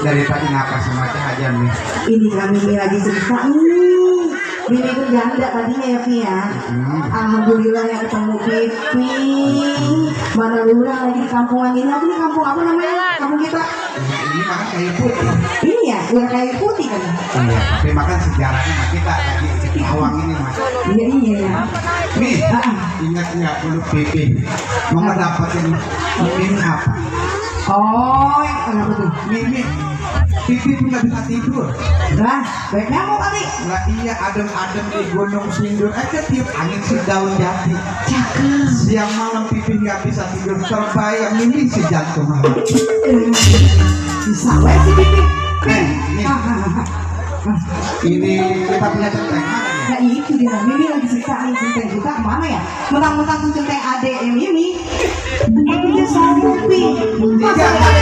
Dari tadi ngapa sama Teh aja nih? Ini kami lagi cerita nih. Bini itu janda tadinya ya Pi ya. Alhamdulillah yang ketemu Pipi. Mana lurah lagi di kampungan ini. Apa nih kampung apa namanya? Kampung kita. Ini makan kayu putih. Iya, udah kayu putih kan. Iya, tapi makan sejarahnya mah kita lagi di Awang ini mas. Iya iya ya. Nih, ingat nggak dulu Pipi mau ngedapetin ini apa? Oh, kenapa tuh? Mimi, Pipi tuh nggak bisa tidur. Lah, baik nyamuk kali. Lah iya adem-adem di Gunung Sindur aja tiup angin si daun jati. Cakep. Siang malam Pipi nggak bisa tidur terbayang Mimi si jantung malam. Bisa wes si Pipi. Nih, ini kita punya centeng. Nah itu dia, Mimi lagi cerita nih centeng kita kemana ya? Mentang-mentang centeng adek Mimi, tapi dia sama Pipi. Masa ada